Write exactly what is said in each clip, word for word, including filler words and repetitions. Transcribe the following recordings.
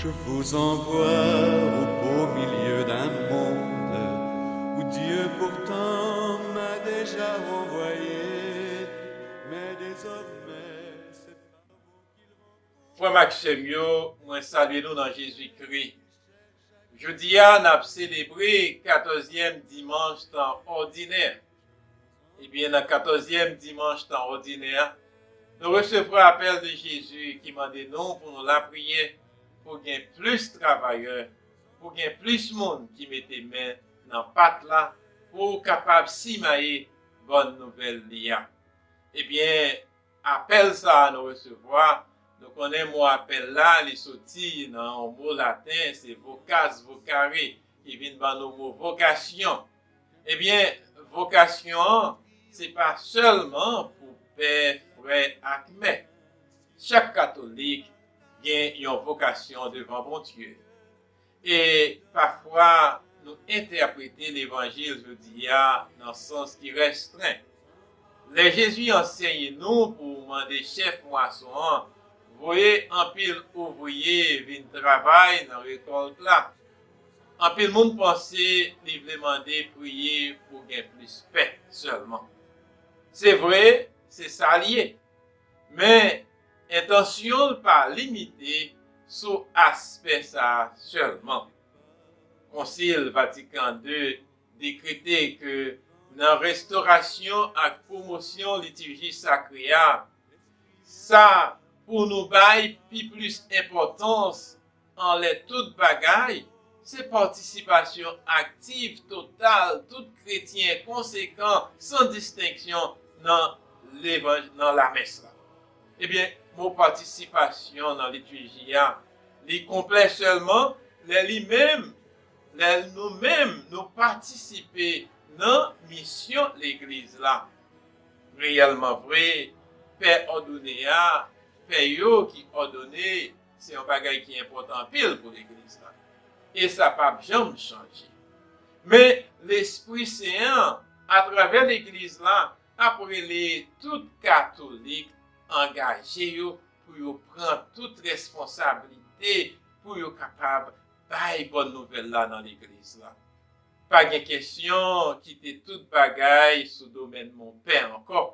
Je vous envoie au beau milieu d'un monde où Dieu pourtant m'a déjà renvoyé, mais désormais c'est pas vous qu'il renvoie. Frè m ak sè m yo, mwen salye nou nan Jezikri. Jodi a, n ap selebre katòzyèm dimanch tan òdinè. Ebyen, nan katòzyèm dimanch tan òdinè a, nou resevwa apèl de Jezi ki mande nou pou nou lapriyè, pou gen plis travayè, pou gen plis moun ki mete men nan pat la, pou kapab simaye bòn nouvèl li a. Ebyen, apèl sa a nou resevwa, nou konnen mo apèl la, li soti nan yon mo laten, se vocas vocare, ki vin ban nou mo vokasyon. Ebyen, vokasyon an, se pa sèlman pou pè, frè ak mè. Chak katolik gen yon vokasyon devan Bondye. E pafwa, nou entèprete levanjil jodi a nan sans ki restren. Lè Jezi anseye nou pou mande chèf mwason an voye anpil ouvriye vin travay nan rekòlt la, anpil moun panse li vle mande priye pou gen plis pè sèlman. Se vre, se sa l ye. Men, entansyon l pa limite sou aspè sa a sèlman. Konsil Vatikan de dekrete ke nan restorasyon ak pwomosyon litirji sakre a, sa pou nou bay pi plis enpòtans anlè tout bagay, se patisipasyon aktiv total tout kretyen konsekan, san distenksyon, nan levanj-, nan lamès la. Ebyen, mo patisipasyon nan litirji a, li konplè sèlman lè li menm, lè nou menm nou patisipe nan misyon legliz la. Reyèlman vre, pè òdone a, pè yo ki òdone, se yon bagay ki enpòtan anpil pou legliz la. E sa p ap janm chanje. Men, Lespri Sen an, atravè legliz la, ap rele tout katolik angaje yo pou yo pran tout responsablite pou yo kapab bay bòn nouvèl la nan legliz la. Pa gen kesyon kite tout bagay sou domèn monpè ankò,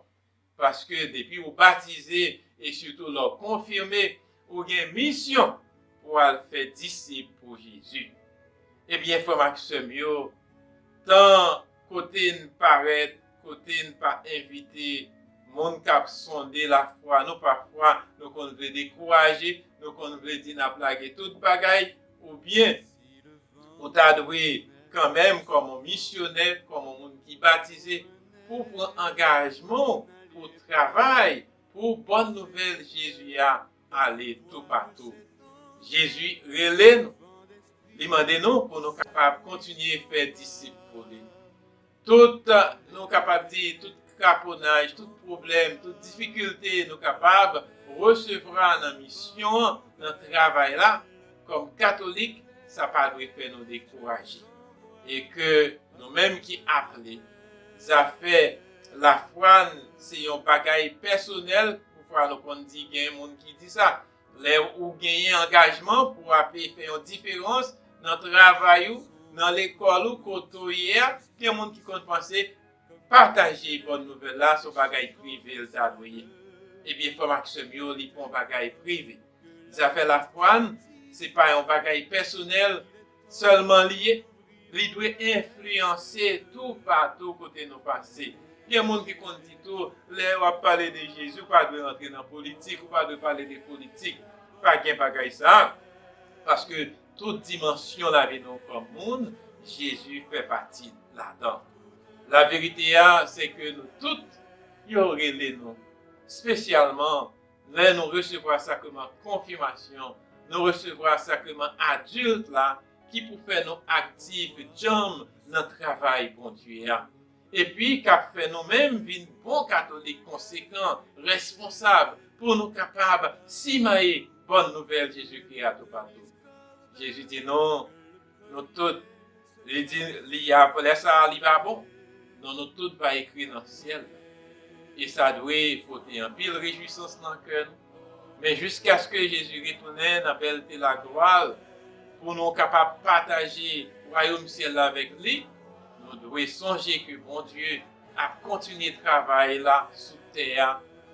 paske depi ou batize e sitou lè w konfime, ou gen misyon pou al fè disip pou Jezi. Ebyen, frè m ak sè m yo, tan kote n parèt, kote n pa envite moun k ap sonde lafwa nou, pafwa nou konn vle dekouraje, nou konn vle di n ap lage tout bagay, oubyen ou ta dwe kanmenm, kòm yon misyonè, kòm yon moun ki batize, pou w pran angajman w pou w travay pou bòn nouvèl Jezi a ale toupatou. Jezi rele nou. Li mande nou pou nou kapab kontinye fè disip pou li. Tout, nou kapab di, tout kraponaj, tout pwoblèm, tout difikilte nou kapab resevwa nan misyon an, nan travay la, kòm katolik, sa pa dwe fè nou dekouraje. E ke nou menm ki aple, zafè lafwa n se yon bagay pèsonèl, poufwa nou konn di gen moun ki di sa. Lè ou genyen angajman pou w ape fè yon diferans nan travay ou, nan lekòl ou, kote w ye a, gen moun ki konn panse pataje bòn nouvèl la se yon bagay prive l ta dwe ye. Ebyen, frè m ak sè m yo, li pa yon bagay prive. Zafè lafwa n, se pa yon bagay pèsonèl sèlman li ye. Li dwe enfliyanse toupatou kote nou pase. Gen moun ki konn di tou, lè w ap pale de Jezi, ou pa dwe rantre nan politik, ou pa dwe pale de politik. Pa gen bagay sa a. Paske tout dimansyon lavi nou kòm moun, Jezi fè pati ladan. Laverite a, se ke nou tout, yo rele nou, espesyalman lè nou resevwa sakreman konfimasyon, nou resevwa sakreman adilt la, ki pou fè nou aktif, djanm nan travay Bondye a. Epi, k ap fè nou menm vin bon katolik konsekan, responsab, pou nou kapab simaye bòn nouvèl Jezikri a toupatou. Jezi di nou, nou tout, li di, li a, lè sa a, li pa bon. Non, nou tout va ekri nan syèl la. E sa dwe pote anpil rejwisans nan kè nou. Men jiskaske Jezi retounen nan bèlte laglwa l, pou nou kapab pataje wayòm syèl la avèk li, nou dwe sonje ke Bondye ap kontinye travay la sou tè a,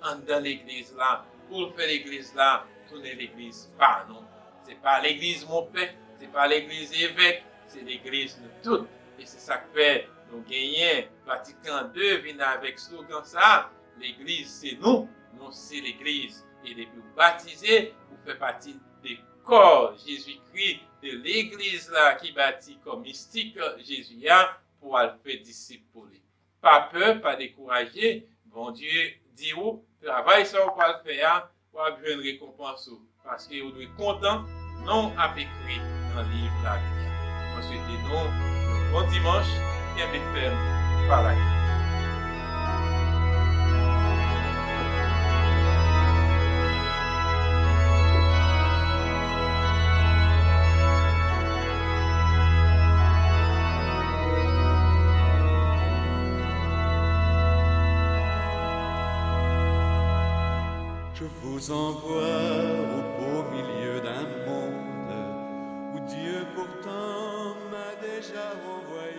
anndan legliz la, pou l fè legliz la tounen legliz pa nou. Se pa legliz monpè, se pa legliz evèk, se legliz nou tout. E se sa k fè nou genyen Vatikan de vin avèk slogan sa, legliz se nou, nou se legliz. E depi w batize, ou fè pati de kò Jezikri, de legliz la ki bati kò mistik Jezi a, pou w al fè disip pou li. Pa pè, pa dekouraje, Bondye di w, travay sa w pral fè a, w ap jwenn rekonpans ou, paske ou dwe kontan, non w ap ekri nan liv lavi a. Mwen swete nou yon bon dimanch, kenbe fèm, pa lage. Je vous envoie au beau milieu d'un monde où Dieu pourtant m'a déjà envoyé.